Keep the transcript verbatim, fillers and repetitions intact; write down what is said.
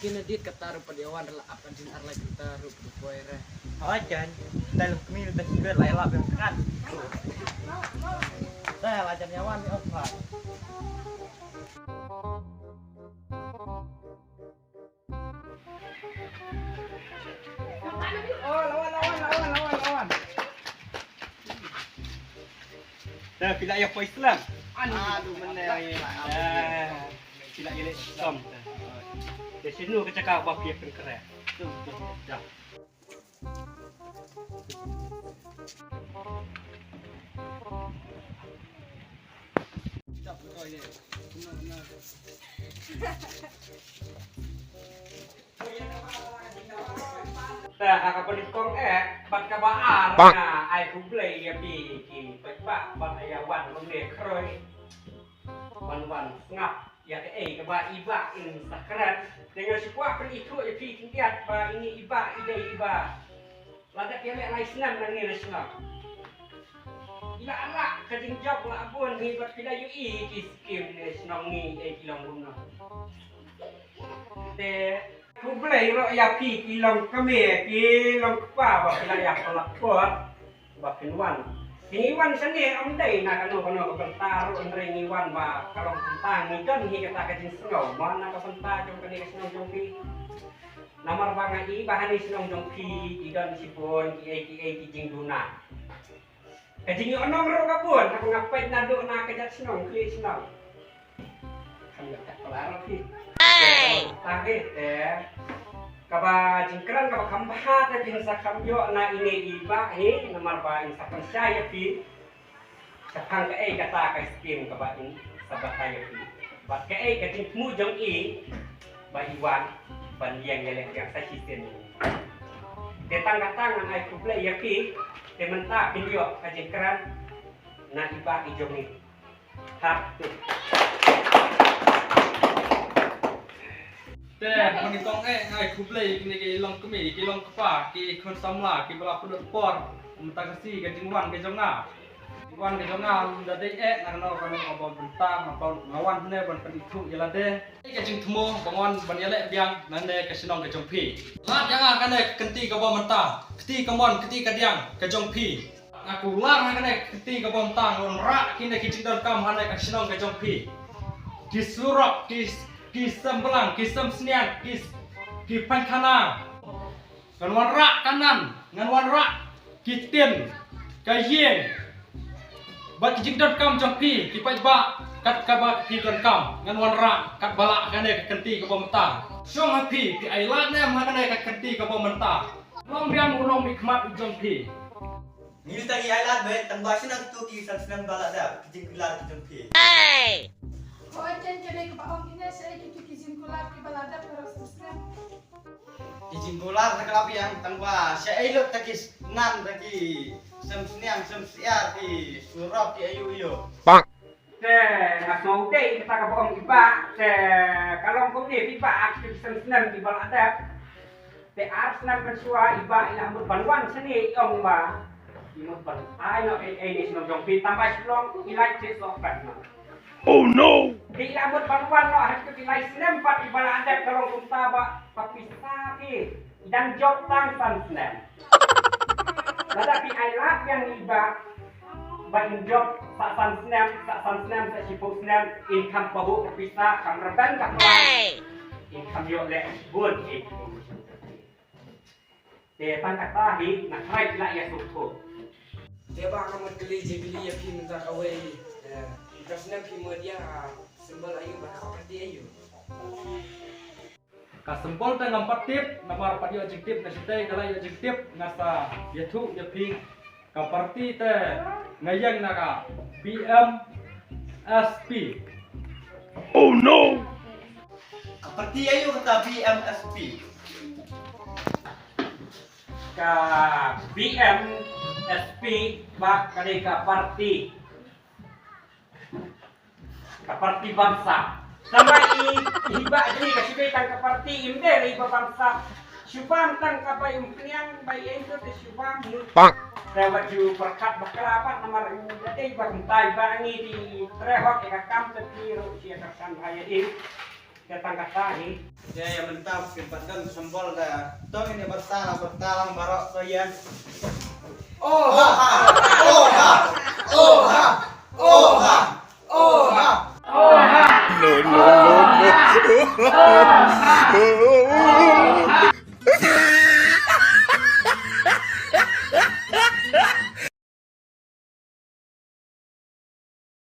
Ina dit kata ruh pat ïa wan la ap ka jingïarap kata ruh pat poi re. Hooid kan. Dei long kmie da ki bet la ïa lap ïa kan. Dei la jan ïa wan ïa wan. Oh, lawan, lawan, lawan, lawan, lawan. Dah, pila ya poi Islam. Aduh, bener. Dah, pila ya lek Islam. Dia sini ke cakap apa pihak pengkerai. Dah. Te ha kaba nyngkong eh, bad kaba ar nga ai khublei ïa phi ki paidbah ban ïa wan kumne khroi. Ban wan sngap ïa kaei kaba i Bah in sa kren. Te nga shu kwah pynithuh ïa phi khyndiat ba ine i Bah i dei i Bah la dep ïaleh lai snem nangne na shnong. I la lah ka jingjop la bun hi bad phi la ïohi ki skim ne shnong ngi eh ki long kumno. Te khublei ruh ïa phi ki long kmie ki long kpa ba phi la ïa pynlap por ba phin wan. Ngi wan shane ym dei na kano kano ka bynta ruh hynrei ngi wan ba ka long bynta ngi don hi kata ka jingsngew mo na ka bynta jong kane ka shnong jong phi. Namar ba nga i ba ha ne shnong jong phi i don shibun kiei kiei ki jingduna. Ka jingïohnong ruh ka bun, haba nga peit naduh na ka jait shnong khlieh shnong. Kham ïoh tat pala ruh phi. Te, te, kaba jingkren kaba kham bha te phin sa kham ïoh na ine i Bah hi, namar ba in sa pynshai ïa phi. Shaphang kaei kata ka skim kaba in sa batai ïa phi. Bad kaei ka jingthmu jong i ba i wan ban ïeng ïaleh biang sa shisien. Te tang kata ngan ai khublei ïa phi, te mynta phin ïoh ka jingkren na i Bah i jong i. Te mynta kong eh ngai khublei kine ki long kmie, ki long kpa, ki khun samla, ki ba la pynlut por mynta ka sngi ka jingwan ka jong nga. Wan ka jong nga ym da dei eh na kano kano ka bynta, nga wan hangne ban pynithuh ïa lade. Ka jingthmu ba ngan wan ban ïaleh biang na kane ka shnong ka jong phi. Lad ïa nga kane ka kynti kaba mynta, kti kamon kti kadiang ka jong phi. Nga kular ha kane ka kynti kaba mynta, nga wanrah kine ki jingdonkam ha kane ka shnong ka jong phi. Ki surok, ki, ki semblang, ki semsniang, ki, ki painkhana. Ngan wanrah kanan, ngan wanrah ki tin, ka ïing. Bad ki jingdonkam jong phi, ki paidbah, kat kaba phi donkam. Ngan wanrah, kat ba lah kane ka kynti kaba mynta. Shong ha phi, phi ai lad ne em ha kane ka kynti kaba mynta. Long biang u nongmihkhmat u jong phi. Ngi ta ngi ai lad bad tang ba shnong tu ki san snem ba la dep, ki jingkular ki jong phi. Hooid, jan kane kaba ong kine, shaei kito ki jingkular kiba la dep baroh san snem. Ki jingkular ta ka la biang tang ba shaei lut ta ki snem ta ki semsniang semsiar ki surok ki ayu ayu. Te nga sngewthuh kata kaba ong i Bah, te ka long kumne phi Bah, ki semsnem kiba la dep. Te ar snem mynshuwa i Bah i la mut ban wan shane i ong ba i mut ban ai noh ei ei ne shnong jong phi, tang ba shnong i la ïeit soh pat noh. Oh no! Te i la mut ban wan noh ha kito ki lai snem pat iba la dep ka long kumta ba ka pisa phi i dang jop tang san snem. Lada phi ai lad biang i Bah ba in jop sa san snem, sa san snem, sa shiphew snem, in kham pahuh ka pisa, kham rben ka pla, in kham ïoh leh bun ei. Te tang kata hi nga trai phi la ïa sngewthuh. Te Bah, nga mut kylli jingkylli ïa phi mynta kawei, eh, ka snem phi mut ïa ka symbol aïu bad ka party aïu? Ka symbol te ngam pat tip, namar pat ïoh jingtip na shatei, nga la ïoh jingtip nga sa ïathuh ïa phi. Ka party te nga ïeng na ka B M S P. Oh no! Ka party aïu kata B M S P? Ka B M S P Bah ka dei ka party. Ka party bamsap. Tang ba i, i Bah jong ngi ka shu dei tang ka party, im dei re i ba bamsap. Shu bam tang kaba i umphniang ba i eng te shu bam. Te wat ju pyrkhat bakla pat namar i dei ba kumta i Bah ngi te i treh hok ïa ka kam te phi ruh shu ïa ka kam ha ïa i. Ka tang kata hi. Ïa, ïa, mynta phi pat don symbol da. To ngin ïa byrta la, byrta lang baroh to ïa. No, no, no, no.